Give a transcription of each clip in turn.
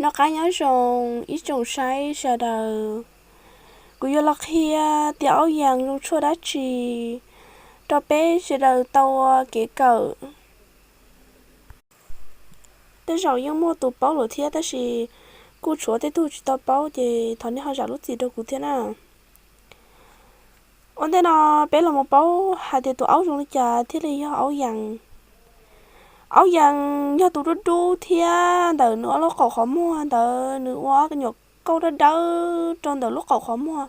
Noj qab nyob zoo ib tsoom saib sawv daws. Kuv yuav los qhia tias aub yas zoo tshuaj dab tsi rau peb sawv daws tau ua kev kawm. Tej zaum yeej muaj tus paub lawm thiab tab sis kuj tshuav tej tug tsis tau paub ces thov nej ho zam lub txim rau kuv thiab na. Ua ntej no peb los mus paub hais tias tus aub zoo li cas thiaj li yog aub yas. Aub yas yog tus dub dub thiab ntawm nws ob lub qaum qhov muag ntawd nws ua ob nyuam kauj dawb dawb rau ntawm lub qaum qhov muag,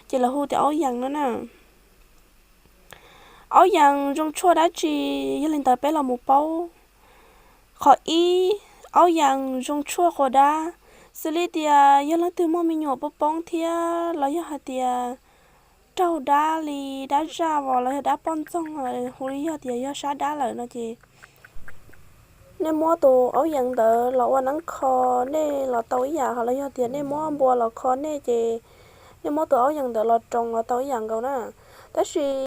ces lawv hu tias aub yas no na. Aub yas zoo tshuaj dab tsi? Yog li ntawd peb los mus paub. Qhov ib, aub yas zoo tshuaj quas dab, xws li tias yog leej twg muaj me nyuam poob poob thiab los yog hais tias raug dab li dab zaj vos los yog dab poj ntxoog, hu li yog tias yog sab dab lawm no ces nej muab tus aub yas ntawd los ua neeb kho, nej los tau ib yam, ho los yog tias nej muab npua los kho nej ces nej muab tus aub yas ntawd los roos los tau ib yam nkaus na. Tab sis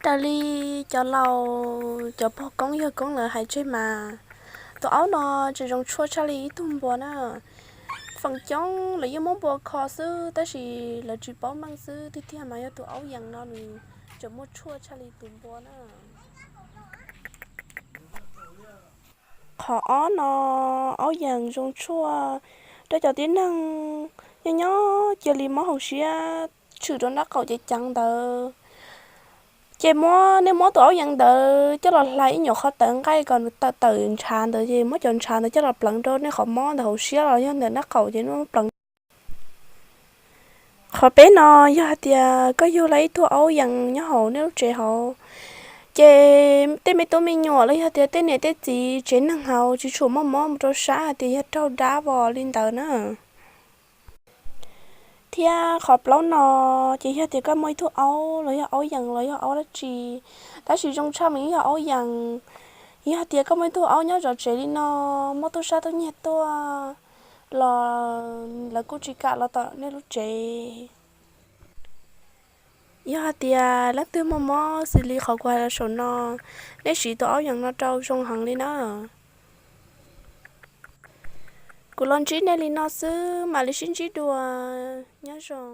raws li cov laus cov pog koob yawg koob lawv hais tseg mas tus aub no tsis zoo tshuaj tshaj li ib tug npua na. Feem coob lawv yeej muab npua kho xwb tab sis lawv tsis paub meej xwb, tiag tiag mas yog tus aub yas no nws tseem muaj tshuaj tshaj li tus npua na. Qhov ob no, aub yas zoo tshuaj rau cov tib neeg nyob nyob cia li mob hauv siab tshwm rau nraub qaum ceev ceev ntawd. Ces muab, nej muab tus aub yas ntawd coj los hlais ib nyuag qhov tawv nqaij kom nws tawm ntshav ntawd ces muab cov ntshav ntawd coj los pleev rau nej qhov mob ntawm hauv siab los yog ntawm nraub qaum ces nej pleev. Qhov peb no, yog hais tias koj yug tau ib tug aub yas nyob hauv nej lub tsev hauv, ces tej me tub me nyuam los yog tias tej niam tej txiv tsev neeg hauv tsis tshua muaj mob mus rau sab hais tias yog raug dab vos li ntawd na. Thiab qhov plaub no, ces yog tias koj muaj ib tug aub los yog aub yas los yog aub dab tsi, tab sis zoo tshaj mas yog aub yas. Yog tias koj muaj ib tug aub nyob zov tsev li no, muaj tub sab tub nyiag tuaj los lawv kuj tsis kam los tom nej lub tsev. Yog hais tias leej twg muaj mob xws li qhov kuv hais los saum no, nej siv tus aub yas no rau zoo heev li na. Kuv los ntsib nej li no xwb, mam li sib ntsib dua. Nyob zoo.